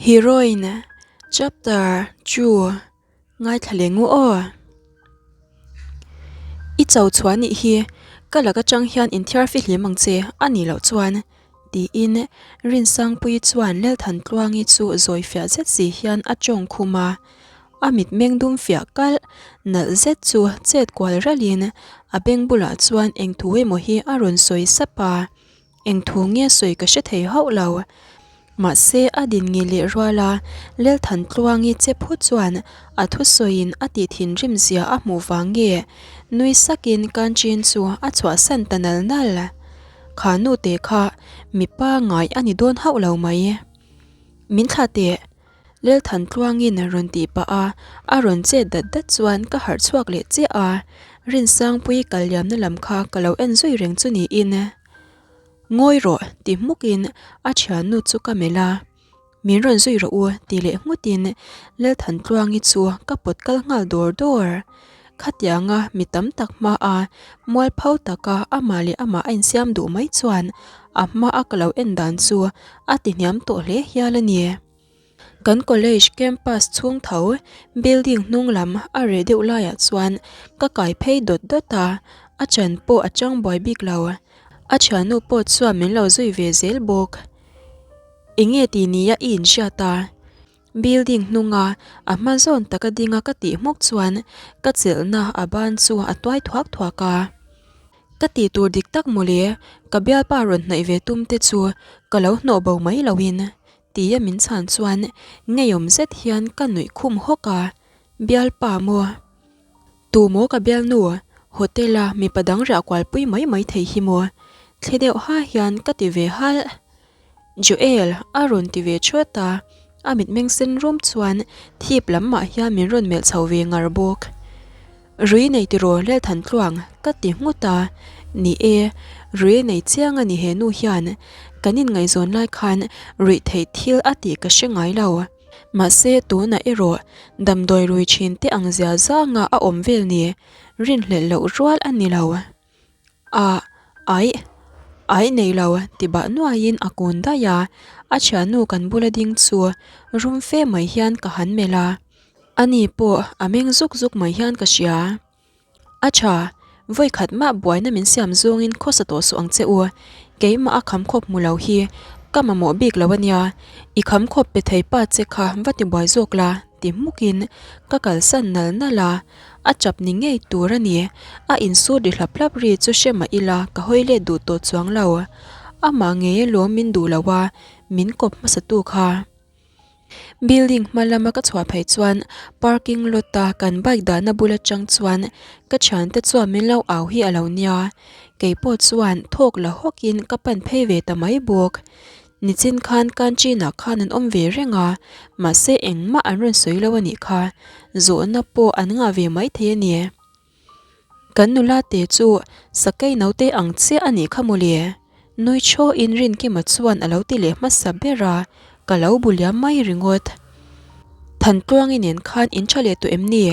Heroine Chapter Chu Ngaithla leh ngu aw. I cho chhuah nih hi ka lak atang hian inthiar fihlim ang che a nih loh chuan tiin Rinsangpuii chuan Lalthantluangi chu zawi fiah zet si hian a tawng khum a. A mitmeng dum fiah kalh nalh zet chu chet kual ralhin a beng bulah chuan eng thu emaw hi a rawn sawi sap a. Eng thu nge sawi ka hre thei hauh lo. Mahse a din nge leh rual a, Lelthantluangi che phut chuan a thusawiin a tih thinrim zia a hmuh vang nge nui sakin Kanchin chu a chhuahsan ta nal nal. Kha nu te kha mipa ngai a ni dawn hauh lo mai. Min thlah teh. Lelthantluangin rawn tih pah a, a rawn chet dat dat chuan ka harh chhuak leh chiah a, Rinsangpuii kal liamna lam kha ka lo en zui reng chu niin. Ngawi rawh ti hmukin a thiannu chu ka melh a, Min rawn zui rawh u ti leh nghutin Lalthantluangi chu ka pawt kal nghal dawr dawr. Khatianga mi tam tak hmaa mualpho taka amah leh amah a insiam duh mai chuan a hmaa ka lo en dan chu a ti hniam tawh hle hial a ni. Kan college campus chhung tho building hnung lam a reh deuh laiah chuan ka kai phei dawt dawt a, a chan pawh a chang buai bik lo. A thiannu pawh chuan min lo zui ve zel bawk. Enge tih nia i inhriat a? Building hnunga a hma zawn taka dinga ka tih hmuk chuan ka chelhna a ban chu a tuai thuak thuak a. Ka tih tur dik tak mawle, ka bialpa rawn hnaih ve tum te chu ka lo hnawh bo mai loin Tia min chhan chuan ngeiawm zet hian ka nuih khum hawk a, Bialpa maw? Tu maw ka bialnu? Hotel a mipa dang riah kualpui mai mai thei hi maw? Thli deuh ha hian ka ti ve halh. Joel a rawn ti ve thawt a, a mitmeng sen rum chuan thip lam mah hian min rawn melh chho ve ngar bawk. Rui nei tiraw Lelthantluang ka ti nghut a, ni e, rui nei chiang a ni he nu hian, kan inngaihzawn lai khan ruih theih thil a tih ka hre ngai lo. Mahse tunah erawh damdawi rui thin te ang zia zanga a awm vel ni, rinhlelh loh rual a ni lo. A, aih, aih nei lo ti bah nuaiin a kun daih a, a thiannu kan bula ding chu rum fe mai hian ka han melh a, ani pawh a meng zuk zuk mai hian ka hria. A tha, vawi khat mah buaina min siam zawngin khawsa tawh suh ang che u, keimah a kham khawp hmu lo hi ka mamawh bik lo a nia, i kham khawp pe thei pa che kha va ti buai zawk la ti hmukin ka kalsan nal nal a. A chap ni ngei tur a ni. A insut ri hlap hlap ri chu hre mah ila ka hawi let duh tawh chuang lo. Amah ngei alawm min duh lo a, min kawp hmasa tu kha. Building hma lama ka chhuah phei chuan parking lot a kan bike dahna bul atang chuan ka thiante chuan min lo au hi a lo nia. Keipawh chuan thawk la hawkin ka pan phei ve ta mai bawk. Nichin khan Kanchinah khan an awm ve reng a, mahse engmah an rawn sawi lo a nih kha, zawhna pawh an ngah ve maithei a ni. Kan nula te chu sakei naute ang chiah a nih kha mawle, nui chhawin Rinkima chuan a lo ti leh hmasa ber a, ka lo bu liam mai ringawt. Thantluangi nen khan in tha leh tawh em ni?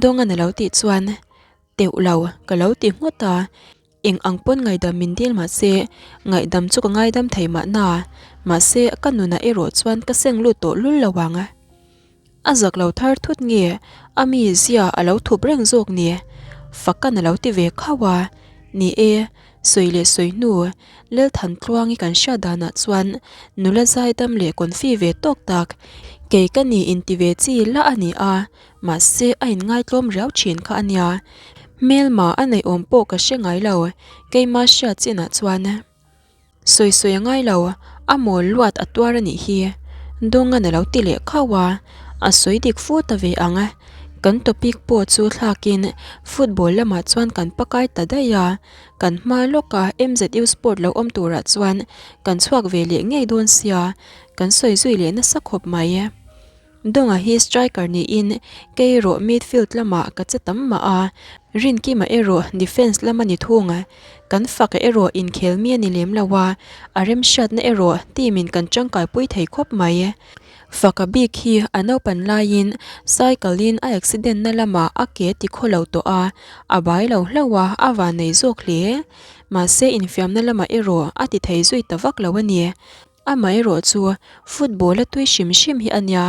Dawnga'n a lo tih chuan, Teuh lo, ka lo ti nghawt a. Eng ang pawn ngaihdam min dil mah se, ngaihdam chu ka ngaidam thei mahna, mahse ka nunah erawh chuan ka seng lut tawh lul lo ang. A zak lo thar thut nge a mi zia a lo thup reng zawk ni? Fakan a lo ti ve khauh a, ni e, sawi leh sawi hnu Lelthantluangi kan hriat danah chuan nula zaidam leh confi ve tawk tak, kei ka ni inti ve chi la a ni a, Mahse a inngaitlawm riau thin kha a nia. Hmelma a neih awm pawh ka hre ngai lo, keima hriat chinah chuan. Sawi sawi a ngai lo, a mawl luat a tuar a nih hi. Dawngan a lo ti leh khauh a, a sawi dik fu ta ve ang. Kan topic pawh chu thlakin football lamah chuan kan pakai ta daih a, kan hma lawka MZU sport lo awm turah chuan kan chhuak ve leh ngei dawn sia, kan sawi zui leh nasa khawp mai. Donga hi striker niin kei erawh midfield lamah ka che tam mah a, Rinkima erawh defence lam a ni thung. Kan fak erawh inkhel mi a ni lem lo a, a remhriatna erawh team in kan tangkaipui thei khawp mai. Faka bik hi a naupan laiin cycle in a accident na lamah a ke ti khaw lo tawh a, a bai lo hlauh a, a vannei zawk hle. Mahse infiamna lamah erawh a ti thei zui ta vak lo a ni. Amaherawh chu football a tui hrim hrim hi a nia,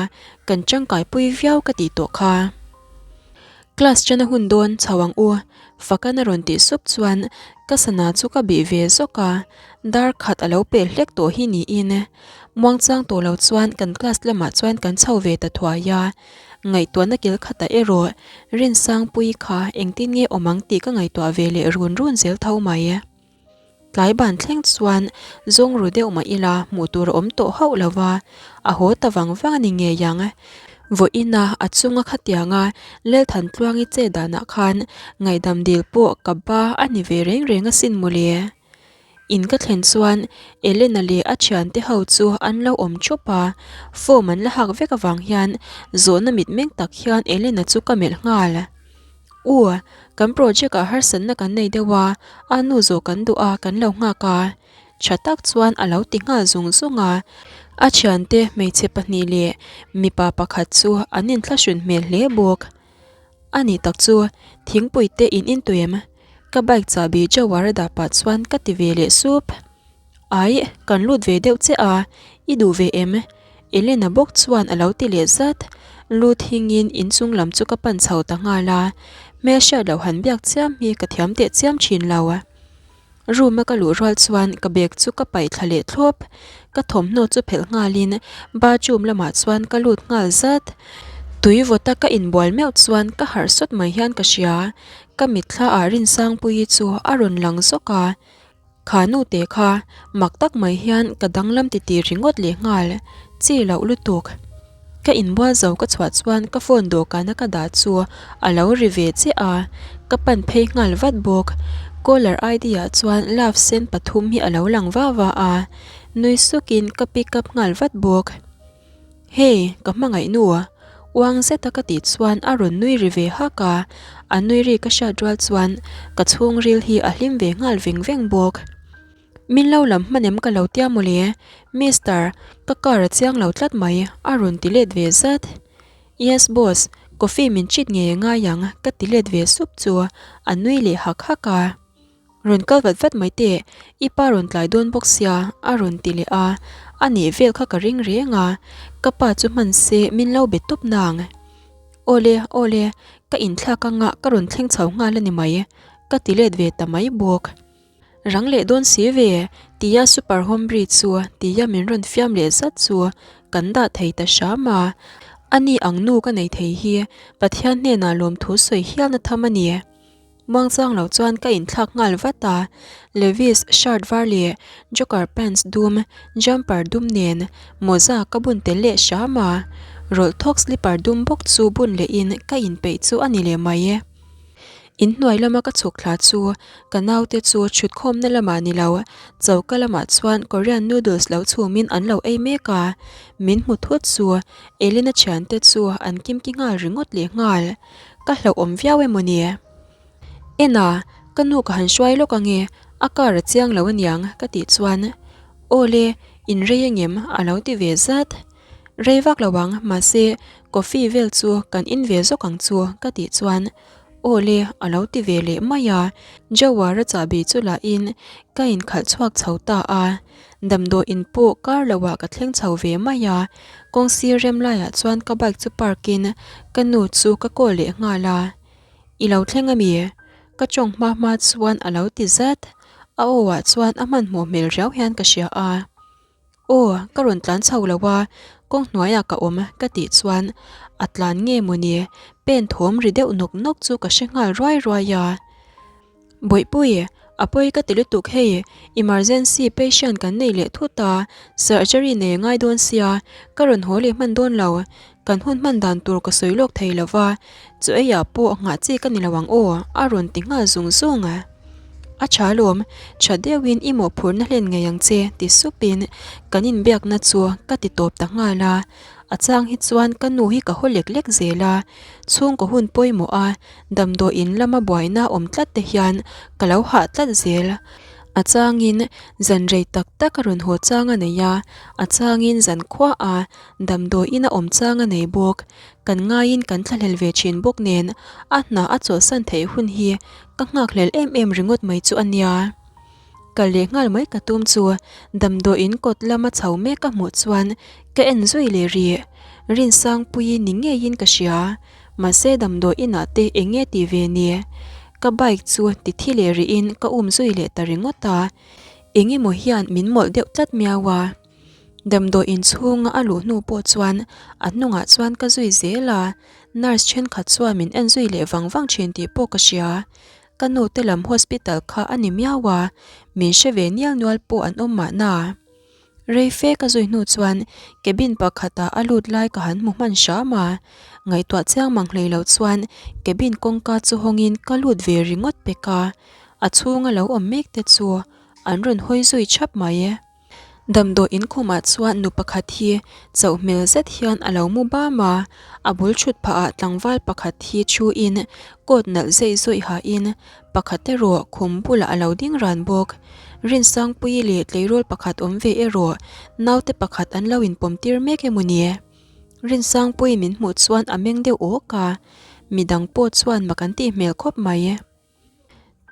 kan tangkaipui viau ka tih tawh kha. Class chana hun dawn chho ang u, Fakana rawn tih sup chuan ka sana chu ka bih ve zawk a, dar khat a lo peh hlek tawh hi niin. Muangchang tawh lo chuan kan class lamah chuan kan chho ve ta thuai a, ngaihtuahna kil khatah erawh Rinsangpuii kha engtin nge awm ang tih ka ngaihtuah ve leh run run zel tho mai. Tlai ban thleng chuan zawng ru deuh mah ila hmuh tur a awm tawh hauh lo va, a haw ta vang vang a ni ngei ang. Vawiina a chunga khatianga Lelthantluangi che danah khan ngaihdam dil pawh ka ba a ni ve reng reng asin mawle. In ka thlen chuan Elena leh a thiante ho chu an lo awm thup a, form an la hak vek avang hian zawhna mitmeng tak hian Elena chu ka melh nghal. U, kan project ah harsatna kan nei deuh a, a nu zawh kan duh a kan lo nghak a. Tha tak chuan a lo ti nghal zung zung a. A thiante hmeichhe pahnih leh mipa pakhat chu an inthlahrun hmel hle bawk. A nih tak chu, thingpui te in intui em? Ka bike chahbi Jawar a dah pah chuan ka ti ve leh sup. Aih, kan lut ve deuh che a, i duh ve em? Elena bawk chuan a lo ti leh zat. Lut hingin inchung lam chu ka pan chho ta nghal a, hmelhriat loh han biak chiam hi ka thiam teh chiam thin lo. Room a ka luh rual chuan ka bag chu ka paih thla leh thlawp. Ka thawmhnaw chu phelh nghalin bathroom lamah chuan ka lut nghal zat. Tui vawta ka inbual meuh chuan ka harh sawt mai hian ka hria. Ka mitthla ah Rinsangpuii chu a rawn lang zawk a. Kha nute kha mak tak mai hian ka danglam titi ringawt leh nghal chi loh lutuk. Ka inbual zo ka chhuah chuan ka phone dawhkana ka dah chu a lo ri ve chiah a, ka pan phei nghal vat bawk. Caller ID ah chuan love sen pathum hi a lo lang va va a, nui sukin ka pick up nghal vat bawk. Hey, ka hmangaih nu a, uang zeta ka tih chuan a rawn nui ri ve hak a, a nui ri ka hriat rual chuan ka chhungril hi a hlim ve nghal veng veng bawk. Min lo lam hman em ka lo tia mawle, Mister, ka car a chiang lo tlat mai, a rawn ti let ve zat. Yes boss, coffee min treat ngei a ngai ang, ka ti let ve sup chu a nui leh hak hak a. Rawn kal vat vat mai teh, i pa rawn tlai dawn bawk sia, a rawn ti leh a, a nih vel kha ka ring reng a, ka pa chu hman se min lo be tawp nang. Awle, awle, ka inthlak anga ka rawn thleng chho nghal a ni mai, ka ti let ve ta mai bawk. Rang leh dawn si ve, tia super hombre chu tia min rawn fiam leh zat chu kan dah thei ta hram a, ani ang nu ka nei thei hi Pathian hnenah lawmthu sawi hialna tham a ni. Muangchang lo chuan ka inthlak nghal vat a, Levi's shirt var leh joker pants dum, jumper dum nen mawza ka bun tel leh hram a, rawlh thawk slipper dum bawk chu bun lehin ka inpeih chu a ni leh mai e. Inhnuai lama ka chhuk thla chu ka naute chu thutkhawmna lamah ni lo, choka lamah chuan Korean noodles lo chhumin an lo ei mek a, min hmu thut chu Elena thiante chu an kimki nghal ringawt leh nghal. Ka hlauhawm viau emaw ni? Ena, ka nu ka han hruai lawk ange, a car a chiang lo aniang ka tih chuan Aw le, in rei angem? a lo ti ve zat. Rei vak lo ang, mahse coffee vel chu kan in ve zawk ang chu ka tih chuan Aw le a lo ti ve leh mai a, Jawara chahbi chu la in ka inkhalh chhuak chho ta a. Damdawiin pawh kar lo ah ka thleng chho ve mai a, kawng sir rem laiah chuan ka bike chu park in ka nu chu ka call leh nghal a, I lo thleng ami? Ka tawng hma hma chuan a lo ti zat, a aw ah chuan a hmanhmawh hmel riau hian ka hria a, Aw ka rawn tlan chho lo a, kawng hnuaiah ka awm ka tih chuan a tlan nge mawni pen thawm ri deuh nawk nawk chu ka hre nghal ruai ruai a. Bawihpui, a pawi ka ti lutuk hei, emergency patient kan nei leh thut a, surgery nei a ngai dawn sia, ka rawn haw leh hman dawn lo, kan hun hman dan tur ka sawi lawk thei lo va, chu eiah pawh nghah chi ka ni lo ang aw, a rawn ti nghal zung zung a. A tha lawm, tha deuhin i mawhphurhna hlen ngei ang che, ti supin kan inbiakna chu ka ti tawp ta nghal a, a chang hi chuan ka nu hi ka haw lek lek zel a, chhungkaw hun pawimawh a, Damdawiin lama buaina awm tlat te hian ka lo hah tlat zel. A changin zan rei tak tak a rawn haw chang a nei a, a changin zan khuaah damdawiin a awm chang a nei bawk. Kan ngaiin kan thlahlel ve thin bawk nen a hna a chawlhsan theih hun hi ka nghakhlel em em ringawt mai chu a nia. Kal leh nghal mai ka tum chu damdawiin kawt lama chho mek ka hmuh chuan ka en zui leh rih. Rinsangpuii ni ngeiin ka hria. Mahse damdawiin ah te eng nge tih ve ni? Ka bike chu ti thi leh rihin ka um zui leh ta ringawt a. Eng emaw hian min mawlh deuh tlat miau a. Damdawiin chhunga a luh hnu pawh chuan a hnungah chuan ka zui zel a, nurse thenkhat chuan min en zui leh vang vang thin tih pawh ka hria. Ka nu te lam hospital kha a ni miau a, min hre ve nial nual pawh an awm mahna. Rei fe ka zui hnu chuan cabin pakhatah a lut lai ka han hmu hman hram a, ngaihtuah chiang mang hlei lo chuan cabin kawngka chu hawngin ka lut ve ringawt pek a, a chhunga lo awm mek te chu an rawn hawi zui thap mai. Damdawi inkhumah chuan nu pakhat hi chauh hmel zet hian a lo mu bam a, a bul thut phahah tlangval pakhat hi thuin coat nalh zeih zawih hahin pakhat erawh khum bulah a lo ding ran bawk. Rinsangpuii leh tleirawl pakhat awm ve erawh naute pakhat an lo inpawm tir mek emaw ni? Rinsangpuii min hmuh chuan a meng deuh awk a, midang pawh chuan mak an tih hmel khawp mai.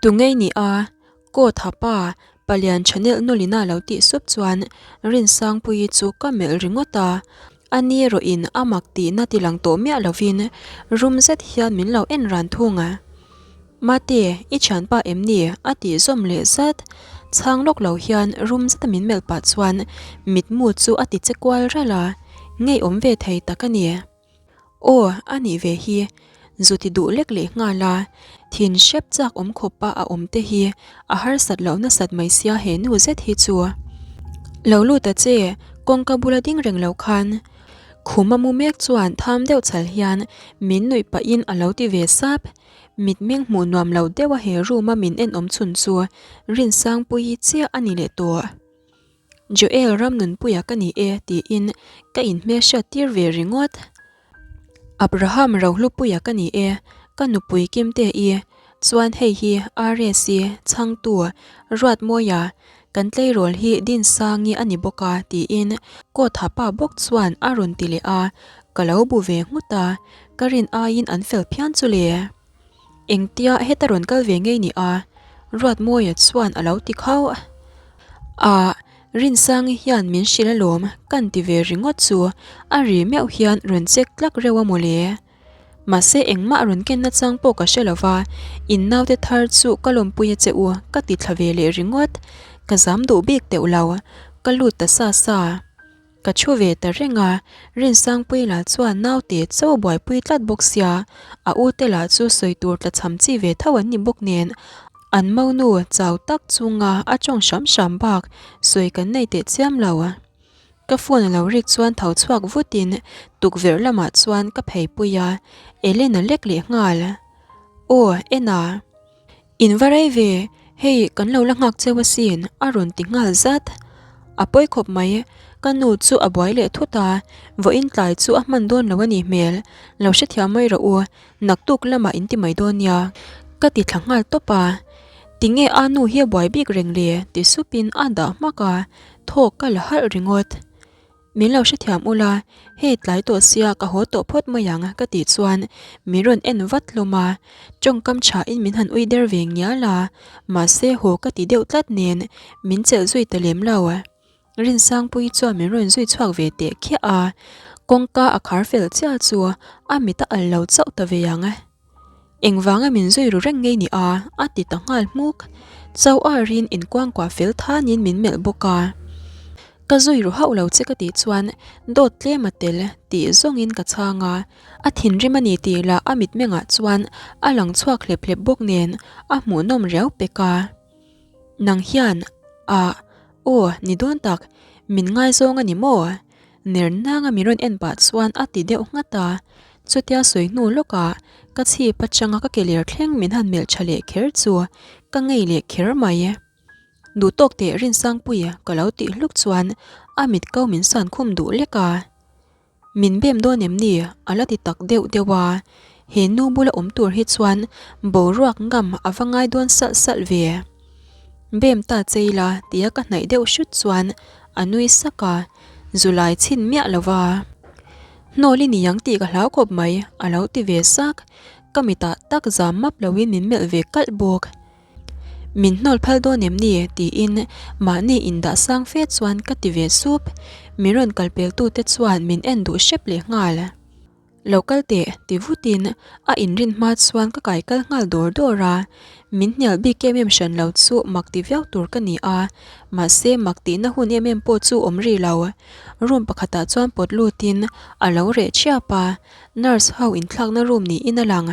Tungei ni a, Coat ha pa, Palian Chanel nawlina lo tih sup chuan Rinsangpuii chu ka melh ringawt a, a ni erawhin a mak tihna ti lang tawh miah lovin rum zet hian min lo en ran thung a. Mate, i thianpa em ni? a tih zawm leh zat. Chhang lawk lo hian rum zeta min melh pah chuan mitmu chu a ti che kual ralh a, ngeiawm ve thei tak a ni. Aw, a nih ve hi. Zu ti duh lek leh nghal a, thin hrep chak awm khawpa a awm te hi a harsat loh nasat mai sia he nu zet hi chu. Lo lut a che, kawngka bula ding reng lo khan. Khum a mu mek chuan tham deuh chhal hian min nuih pahin a lo ti ve sap. Mitmeng hmuh nuam lo deuha he room a min en awm chhun chu Rinsangpuii chiah a ni leh tawh. Joel Ramnunpuia ka ni e tiin ka inhmelhriat tir ve ringawt. Abraham Rohlupuia ka ni e, ka nupui Kimte-i, chuan hei hi RS-i chhangtu Ruatmawia, kan tleirawl hi Dinsangi a ni bawk a tiin coat ha pa bawk chuan a rawn ti leh a, ka lo bu ve nghut a, ka rin aiin an fel phian chu le. Engtia heta rawn kal ve ngei ni a? Ruatmawia chuan a lo ti khauh. Ah, Rinsangi hian min hrilh alawm kan ti ve ringawt chu a ri meuh hian rawn check tlak reuh a mawle. Mahse engmah rawn ken nachang pawh ka hre lova, in naute thar chu ka lawmpui a che u ka ti thla ve leh ringawt. Ka zam duh bik teuh lo, ka lut ta sa sa. Ka thu ve ta reng a, Rinsangpuii lah chuan naute cho buaipui tlat bawk sia, a ute lah chu sawi tur tlachham chi ve tho an ni bawk nen, an monu chau tak chunga a tawng hram hram bak sawi kan nei teh chiam lo. Ka phone a lo rik chuan tho chhuak vutin tukverh lamah chuan ka phei pui a, Ellen a lek leh nghal. Aw, Ena. In va rei ve, hei kan lo la nghak cheu asin a rawn ti nghal zat. A pawi khawp mai, ka nu chu a buai leh thut a, vawiin tlai chu a hman dawn lo a nih hmel, lo hrethiam mai rawh u, naktuk lamah in ti mai dawn nia, ka ti thla nghal tawp a. Tinge a nu hi a buai bik reng le ti supin a dah hmak a, thawk ka la halh ringawt. Min lo hrethiam ula, hei tlai tawh sia ka haw tawh phawt mai ang ka tih chuan min rawn en vat hlawm a, tawngkam thain min han ui der ve ngial a, mahse haw ka ti deuh tlat nen min chelh zui ta lem lo. Rinsangpuii chuan min rawn zui chhuak ve teh khiah a, kawngka a khar fel chiah chu a mit a al lo chauh ta ve ang. Engvanga min zui ru reng ngei ni a? a ti ta nghal hmuk. Chau arin inkuangkuah fel thanin min melh bawk a. Ka zui ru hauh lo che ka tih chuan dawt tlem a tel tih zawngin ka chhang a. A thinrim a ni tih lah a mitmengah chuan a lang chhuak hlep hlep bawk nen a hmuhnawm riau pek a. Nang hian ah aw ni dawn tak min ngaizawng a ni maw? Ner nanga min rawn en pah chuan a ti deuh nghat a, chutia sawi hnu lawkah ka chhip atanga ka ke ler thleng min han melh tha leh kher chu ka ngei leh kher mai. Duh tawk teh Rinsangpuia ka lo tih hluk chuan a mit ko min san khum duh lek a. Min bem dawn em ni? A la ti tak deuh deuh a, he nu bula awm tur hi chuan boruak ngam a va ngai dawn salh salh ve. Bem ta chei la tia ka hnaih deuh hrut chuan a nui sak a, Zulai chhin miah lo va. Hnawl i ni ang tih ka hlau khawp mai a lo ti ve sak, ka mitah tak zam map loin min melh ve kalh bawk. Min hnawl phal dawn em ni? tiin mahni indah sang fe chuan ka ti ve sup. Min rawn kal peltute chuan min en duh hrep leh nghal. Lo kal teh, ti vutin a inrin hma chuan ka kai kal nghal dawr dawr a. Min hnial bik em em hran lo chu mak ti viau tur ka ni a, mahse mak tihna hun em em pawh chu awm rih lo. Room pakhatah chuan pawt lutin a lo reh thiap a, nurse ho inthlakna room niin a lang.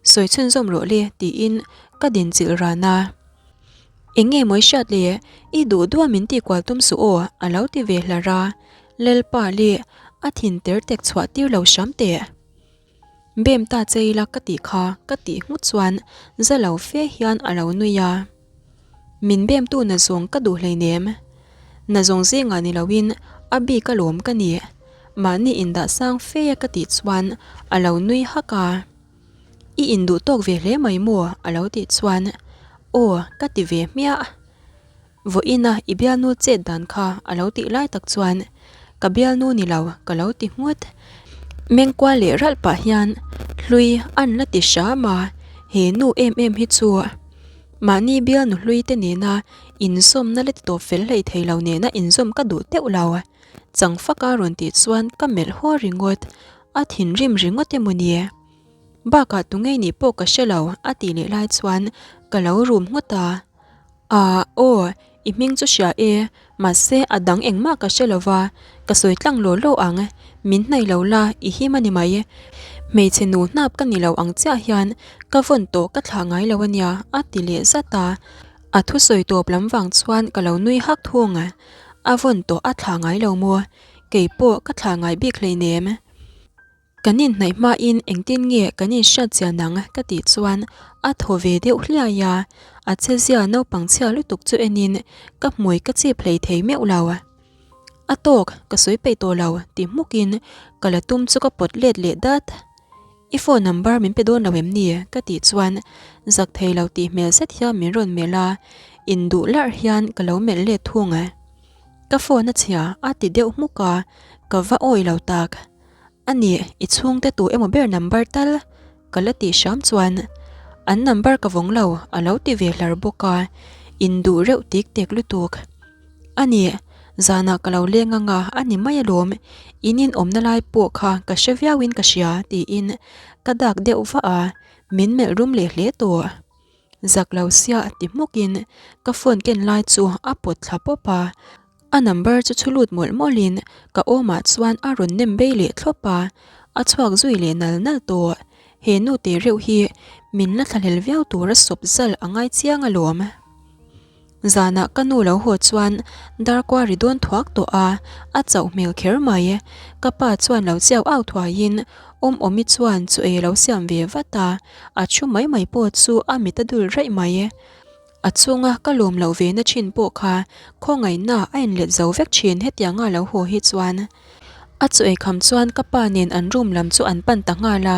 Sawi chhunzawm rawh le tiin ka din chilh ran a. Eng nge mawi hriat le, i duh duh a min tih kual tum suh aw a lo ti ve hlar a. Lalpa le a thin ter tek chhuah tir lo hram teh. Bem ta che ila ka tih kha ka tih nghut chuan za lo fe hian a lo nui a. Min bem tu na zawng ka duh hleinem. Na zawng zingah ni loin a bik alawm ka nih. Mahni indah sang fe a ka tih chuan a lo nui hak a. I induh tawk ve hle mai maw? a lo tih chuan Aw ka ti ve hmiah. Vawiina i bialnu chet dan kha a lo tih lai tak chuan ka bialnu ni lo ka lo ti nghut. Mengkual leh ralh pah hian hlui an la ti hram a, he nu em em hi chu mahni bialnu hlui te nena inzawmna la ti tawp fel hlei thei lo nena inzawm ka duh teuh lo. Chang faka rawn tih chuan ka melh haw ringawt, a thinrim ringawt emaw ni? Bakah tungei nih pawh ka hre lo a tih leh lai chuan ka lo rum nghut a. Aah aw, i hming chu hria e, mahse a dang engmah ka hre lo va, ka sawi tlang law law ang, min hnaih lo la, i him a ni mai. Hmeichhe nu hnap ka ni lo ang chiah hian ka vawn tawh ka thlah ngai lo a nia a ti leh zat a. A thusawi tawp lam vang chuan ka lo nui hak thung. A vawn tawh a thlah ngai lo maw? Kei pawh ka thlah ngai bik hleinem. Kan inhnaih hmain engtin nge kan inhriat chian ang ka tih chuan a thaw ve deuh hliai a, a chezia naupang chhia lutuk chu enin ka hmui ka chip hlei thei meuh lo. A tawk, ka sawi peih tawh lo ti hmukin ka la tum chu ka pawt let leh dat. I phone number min pe dawn lo em ni? ka tih chuan zak thei lo tih hmel zet hian min rawn melh a, induh larh hian ka lo melh let thung. Ka phone a chhia a ti deuh hmuk a, ka va awih lo tak. A nih, i chhungte tu emaw ber number tal? Ka la tih hram chuan an number ka vawng lo a lo ti ve hlar bawk a, induh reuh tik tek lutuk. A nih, zanah ka lo leng anga a ni mai alawm, in inawmna lai pawh kha ka hre viauin ka hria tiin ka dak deuh vah a, min melh rum leh hle tawh. Zak lo sia ti hmukin ka phone ken lai chu a pawt thla pawp a, a number chu chhu lut mawlh mawlhin ka awmah chuan a rawn nem bei leh thlawp a, a chhuak zui leh nal nal tawh. He nu te reuh hi min la thlahlel viau tura sawp zal a ngai chiang alawm. Zanah ka nu lo haw chuan darkua ri dawn thuak tawh a, a chauh hmel kher mai. Ka pa chuan lo chiau au thuaiin Awmawmi chuan chu ei lo siam ve vat a, a thu mai mai pawh chu a mit a dul raih mai. A chunga ka lawm loh ve na thin pawh kha khawngaihna a inlet zo vek thin hetianga lo haw hi chuan. A chu eikham chuan ka pa nen an room lam chu an pan ta nghal a,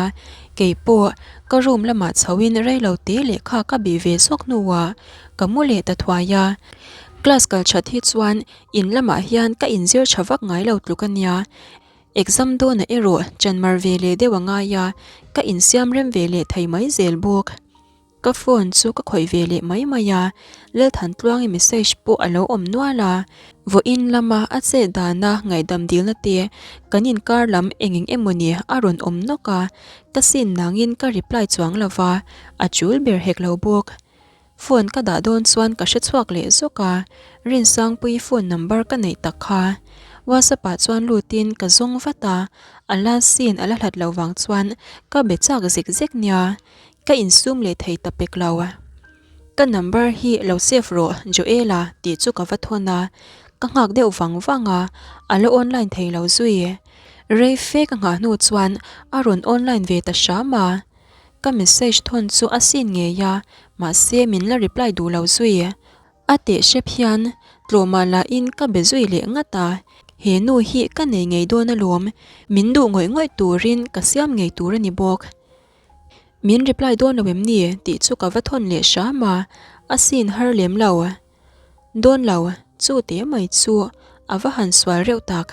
kei pawh ka room lamah chhoin reilo te lehkha ka bih ve zawk hnuah ka mu leh ta thuai a. Class kal that hi chuan in lamah hian ka inzir tha vak ngai lo tluk a nia, exam dawnah erawh chanmar ve leh deuh a ngai a, ka insiam rem ve leh thei mai zel bawk. Ka phone chu ka khawih ve leh mai mai a, Lalthantluangi message pawh a lo awm nual a, vawiin lama a chet dana ngaihdam dilna te kan inkar lam eng eng emaw ni a rawn awm nawk a, ka sin nangin ka reply chuang lo va, a chul ber hek lo bawk. Phone ka dah dawn chuan ka hre chhuak leh zawk a, Rinsangpuii phone number ka neih tak kha WhatsApp ah chuan lutin ka zawng vat a, a last seen a la hlat lo vang chuan ka be chak zek zek nia. Ka insum leh thei ta pek lo. Ka number hi lo save rawh Joela tih chu ka va thawn a, ka nghak deuh vang vang a, a la online thei lo zui. Rei fe ka nghah hnu chuan a rawn online ve ta hram a. Ka message thawn chu a seen ngei a, mahse min la reply duh lo zui. A teh hrep hian tlawmah lahin ka be zui leh ngat a, he nu hi ka nei ngei dawn alawm, min duh ngawih ngawih turin ka siam ngei tur a ni bawk. Min reply dawn lo em ni tih chu ka va thawn leh hram a, a scene har lem lo. Dawn lo, chu te mai chu a va han sual reuh tak.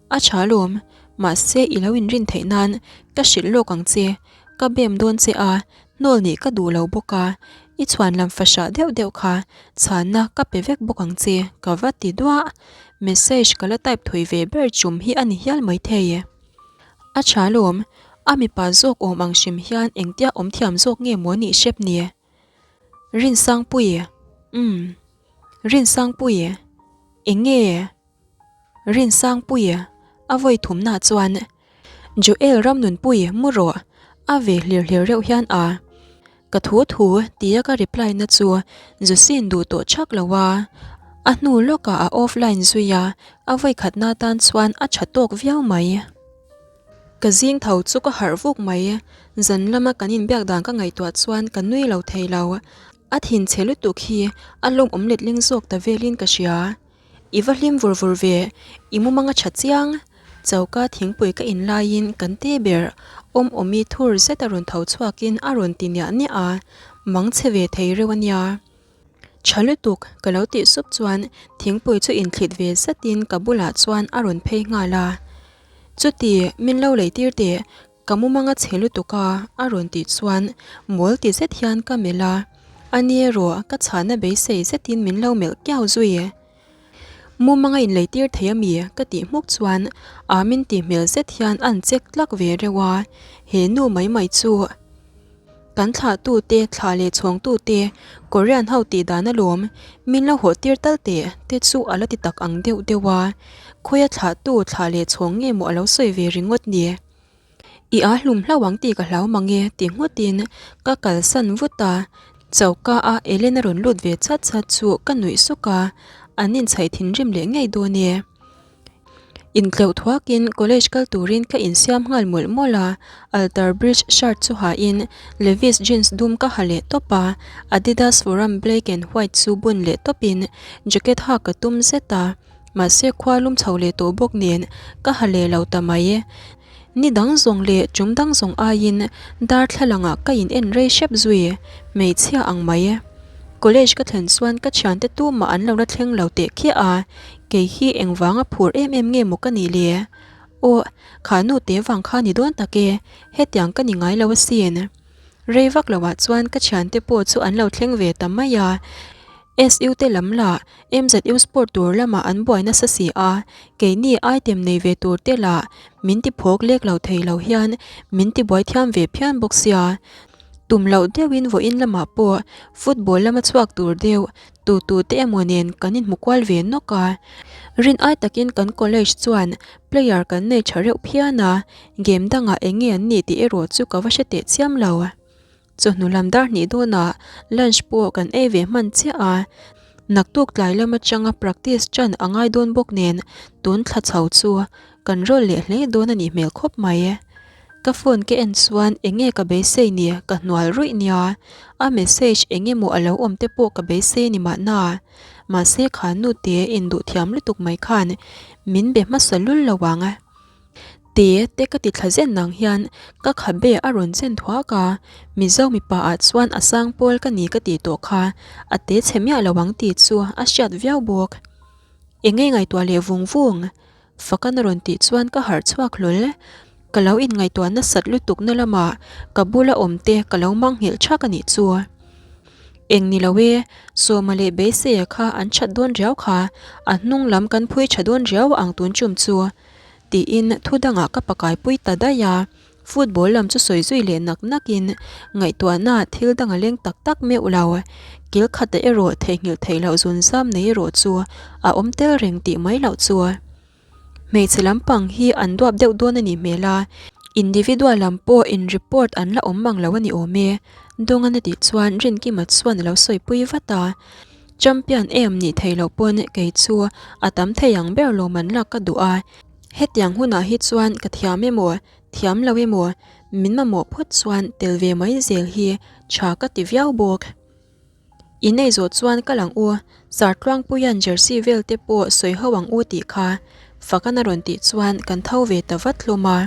A tha lawm, mahse i lo inrin theih nan ka hrilh lawk ang che, ka bem dawn che a, Hnawl nih ka duh lo bawk a, i chhuan lam fahrah deuh deuh kha chhanna ka pe vek bawk ang che ka va ti duah. Message ka la type thui ve ber chum hi a ni hial maithei. A tha lawm, a mipa zawk awm ang hrim hian engtia awm thiam zawk nge maw nih hrep ni? Rinsangpuii, Umm. Rinsangpuii, Eng nge? Rinsangpuii, A vawi thumna chuan Joel Ramnunpuii mu rawh, a ve hlir hlir reuh hian a. Ka thu thu tia ka reply na chu Josephine duh tawh chak lo a, a hnu lawkah a offline zui a, a vawi khatna tan chuan a tha tawk viau mai. Ka zing tho chu ka harh vuk mai, zan lama kan inbiak dan ka ngaihtuah chuan ka nui lo thei lo, a thinchhe lutuk hi a lawmawm letling zawk ta velin ka hria. I va hlim vur vur ve, i mumang a tha chiang. Choka thingpui ka in laiin kan te ber awm awmi thur zet a rawn tho chhuakin a rawn ti niah niah a, mang chhe ve thei reuh a nia. Tha lutuk, ka lo tih sup chuan thingpui chu inthlit ve zatin ka bulah chuan a rawn phei nghal a. Chuti, min lo lei tir teh, Ka mumang a chhe lutuk a, a rawn tih chuan mawl ti zet hian ka melh a, a ni erawh ka chhahna beisei zetin min lo melh kiau zui. Mumang a inlei tir thei ami? ka tih hmuk chuan a min tih hmel zet hian an check tlak ve reuh a, he nu mai mai chu kan thlahtute thlah leh chhawngtute Korean ho tih dan alawm min lo hawh tir tal teh te chu a la ti tak ang deuh deuh a, khawia thlahtu thlah leh chhawng nge maw a lo sawi ve ringawt ni? I aa hlum hlauh ang tih ka hlau mang e ti nghutin ka kalsan vut a, choka a Ellen a rawn lut ve chat chat chu ka nuih suk a, an inchhaih thinrim leh ngei dawn e. Intleuh thuakin college kal turin ka insiam nghal mawlh mawlh a, Alter Bridge shirt chu hain Levi's jeans dum ka ha leh tawp a, Adidas Forum black and white chu bun leh tawpin jacket hak ka tum zet a. Mahse khua lum chho leh tawh bawk nen ka ha leh lo ta mai. Ni dang zawng leh tum dang zawng aiin darthlalangah ka in en rei hrep zui, hmeichhia ang mai. College ka thlen chuan ka thiante tumah an lo la thleng lo teh khiah a, kei hi engvanga phur em em nge maw ka nih le? Aw, kha nu te vang kha ni dawn tak e, hetiang ka ni ngai lo asin. Rei vak loah chuan ka thiante pawh chu an lo thleng ve ta mai a. SU te lam lah MZU sport tur lamah an buai nasa si a, keini item nei ve tur te lah min ti phawk lek lo thei lo hian min ti buai thiam ve phian bawk sia. Tum loh deuhin vawiin lamah pawh football lama chhuak tur deuh tu tu te emaw nen kan inhmu kual ve nawk a. Rin ai takin kan college chuan player kan nei tha reuh phian a, game dangah eng nge an nih tih erawh chu ka va hre teh chiam lo. Chawhnu lam dar hnih dawnah lunch pawh kan ei ve hman chiah a, naktuk tlai lam atanga practice ṭan a ngai dawn bawk nen tun thla chho chu kan rawl leh hle dawn a nih hmel khawp mai. Ka phone ka en chuan eng nge ka beisei ni ka hnual ruih nia, a message eng emaw a lo awm te pawh ka beisei a ni mahna. Mahse kha nute induh thiam lutuk mai khan min be hmasa lul lo ang. Te te ka ti thla zen nang hian ka khabe a rawn chen thuak a, Mizo mipa ah chuan a sang pawl ka ni ka tih tawh kha a te chhe miah lo ang tih chu a hriat viau bawk. Eng nge ngaihtuah leh vung vung? Fakan a rawn tih chuan ka harh chhuak hlawl. Ka lo inngaihtuah nasat lutuk na lamah ka bula awm te ka lo mangnghilh thak a nih chu. Eng ni lo e, Sawma leh Beiseia kha an that dawn riau kha, a hnung lam kan phui tha dawn riau ang tun chum chu. Tiin thu dangah ka pakaipui ta daih a, football lam chu sawi zui leh nak nakin ngaihtuahna thil dang a leng tak tak meuh lo. Kil khata erawh theihnghilh theih loh zun zam nei erawh chu a awm tel reng tih mai loh chu. Hmeichhe lampang hi an duap deuh dawn a nih hmel a, individual lam pawh in report an la awm mang lo a ni awm e, Dawngan a tih chuan Rinkima chuan a lo sawipui vat a. Champion em nih theih loh pawn kei chu a tam thei ang ber lawm an lak ka duh a, hetiang hunah hi chuan ka thiam emaw, thiam lo emaw, min mamawh phawt chuan tel ve mai zel hi tha ka ti viau bawk. In ei zawh chuan ka lang u, Sartluangpuia'n jersey vel te pawh sawi ho ang u tih kha Fakana rawn tih chuan kan tho ve ta vat hlawm a.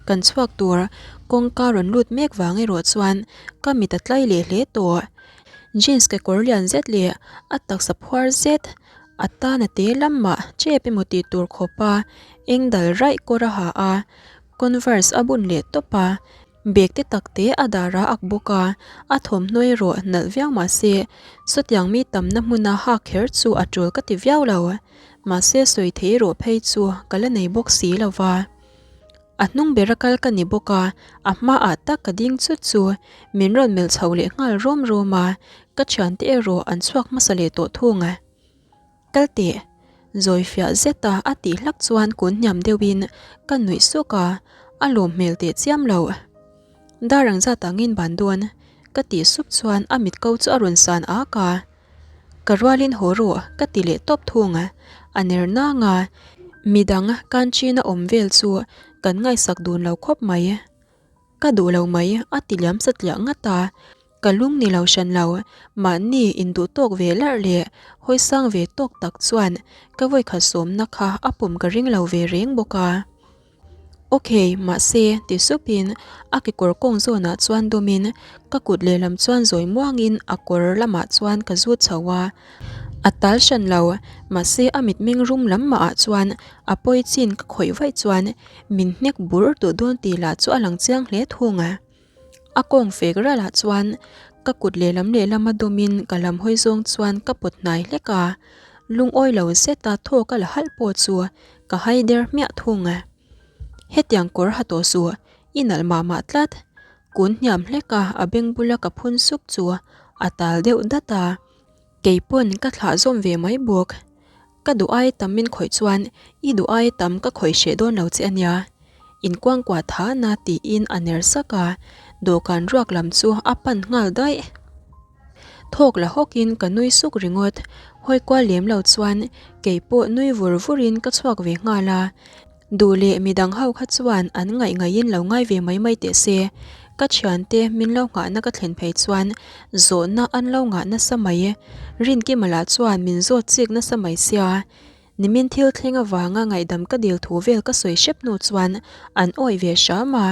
Kan chhuak tur kawngka rawn lut mek vang erawh chuan ka mit a tlai leh hle tawh. Jeans kekawr lian zet leh a taksa phuar zet a tan a te lam mah chep emaw tih tur khawpa eng dal raih kawr a ha a, converse a bun leh tawp a. Bag te tak te a dar a ak bawk a, a thawmhnaw erawh nalh viau mahse sawtiang mi tamna hmuna hak kher chu a tul ka ti viau lo. Mahse sawi thei erawh phei chu ka la nei bawk si lo va. A hnung bera kal ka ni bawk a, a hmaah tak ka ding chut chu min rawn melh chho leh nghal rawm rawm a, ka thiante erawh an chhuak hmasa leh tawh thung. Kal teh! Zawi fiah zeta a tih hlak chuan kun hniam deuhin ka nuih suk a, a lawm hmel teh chiam lo. Dar ang zat angin ban dawn ka tih sup chuan a mit ko chu a rawn san ak a. Ka rualin haw rawh ka ti leh tawp thung a, a ner nang a, midang canteen a awm vel chu kan ngaihsak dun lo khawp mai. Ka duh lo mai a ti liam satliah ngat a, ka lung ni lo hran lo, mahni induh tawk ve larh leh hawisang ve tawk tak chuan ka vawikhat sawmna kha a pawm ka ring lo ve reng bawk a. Ok, mahse, ti supin a kekawr kawng zawnah chuan dawmin ka kut lehlam chuan zawi muangin a kawr lamah chuan ka zut chho a. A tal hran lo, mahse a mitmeng rum lam mahah chuan a pawi chin ka khawih vaih chuan min hnek bur duh dawn tih lah chu a lang chiang hle thung a. A kawng fek ralah chuan ka kut lehlam lehlama dawmin ka lam hawi zawng chuan ka pawt hnai hlek a, lungawi lo zeta thaw ka la halh pawh chu ka hai der hmiah thung a. Hetiang kawr ha tawh suh, i nalh mah mah tlat. Kun hniam hlek a a beng bula ka phun sup chu a tal deuh dat a, kei pawn ka thlah zawm ve mai bawk. Ka duh ai tam min khawih chuan i duh ai tam ka khawih hreh dawn lo che ania. Inkuangkuah thana tiin a ner sak a, dawhkan ruak lam chu a pan nghal daih. Thawk la hawkin ka nui suk ringawt, hawi kual lem lo chuan kei pawh nui vur vurin ka chhuak ve nghal a. Duh leh midang ho kha chuan an ngaih ngaihin lo ngai ve mai mai teh se. Ka thiante min lo nghahna ka thlen phei chuan zawhna an lo ngah nasa mai. Rinkima lah chuan min zawt chik nasa mai sia. Nimin thil thleng avanga ngaihdam ka dil thu vel ka sawi hrep hnu chuan an awih ve hram a.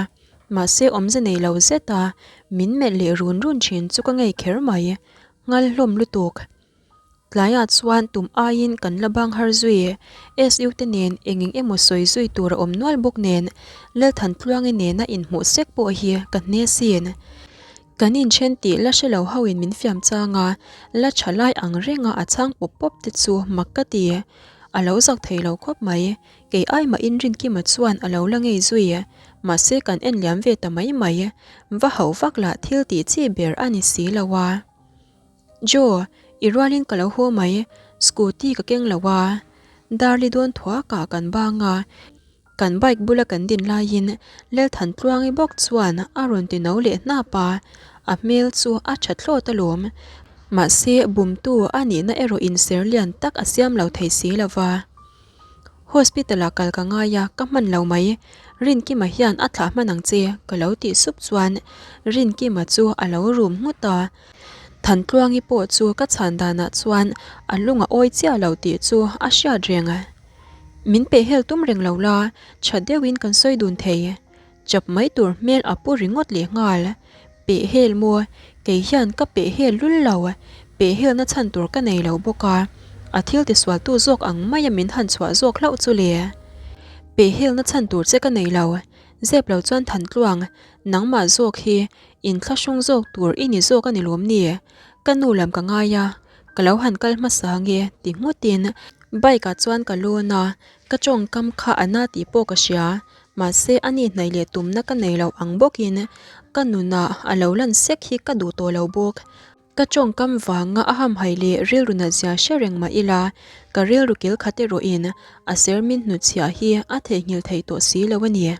Mahse awmze nei lo zet a, min melh leh run run thin chu ka ngei kher mai. Nghal hlawm lutuk. Tlaiah chuan tum aiin kan la bang har zui. SU te nen eng eng emaw sawi zui tur a awm nual bawk nen, Lalthantluangi nena inhmuh sek pawh hi ka hne sin. Kan inthen tih la hre lo hoin min fiam chang a, la tha lai ang renga a chhang pawp pawp te chu mak ka ti. A lo zak thei lo khawp mai. Kei ai mahin Rinkima chuan a lo la ngei zui. Mahse kan en liam ve ta mai mai. Va hauh vak lah thil tih chi ber a ni si lo a. Joe, i rualin ka lo haw mai, scooty ka keng lo a. Darli dawn thuakah kan bang a, kan bike bula kan din laiin Lalthantluangi bawk chuan a rawn ti no leh hnap a, a hmel chu a tha thlawt alawm. Mahse, bumtu a nihna erawh inser lian tak a siam lo thei si lo va. Hospital ah kal ka ngai a, ka hman lo mai. Rinkima hian a thlah hman ang che, ka lo tih sup chuan Rinkima chu a lo rum nghut a. Thantluangi pawh chu ka chhan danah chuan a lung a awi chiah lo tih chu a hriat reng. Min pehhel tum reng lo la, tha deuhin kan sawi dun thei. Chap mai tur hmel a pu ringawt leh nghal. Pehhel maw? Kei hian ka pehhel lul lo. Pehhelna chhan tur ka nei lo bawk a, a thil tisualtu zawk ang maia min han chhuah zawk hlauh chu le. Pehhelna chhan tur che ka nei lo. Zep lo chuan Thantluang, nangmah zawk hi inthlahrung zawk tur i ni zawk a ni lawm ni? Ka nu lam ka ngai a, ka lo han kal hmasa nge ti nghutin bike ah chuan ka lawn a, ka tawngkam kha a na tih pawh ka hria. Mahse a ni hnaih leh tumna ka nei lo ang bawkin ka nunah a lo lan sek hi ka duh tawh lo bawk. Ka tawngkam vanga a hamhaih leh rilru nat zia hre reng mah ila, ka rilru kil khat erawhin a ser min hnutchhiah hi a theihnghilh theih tawh si lo a ni.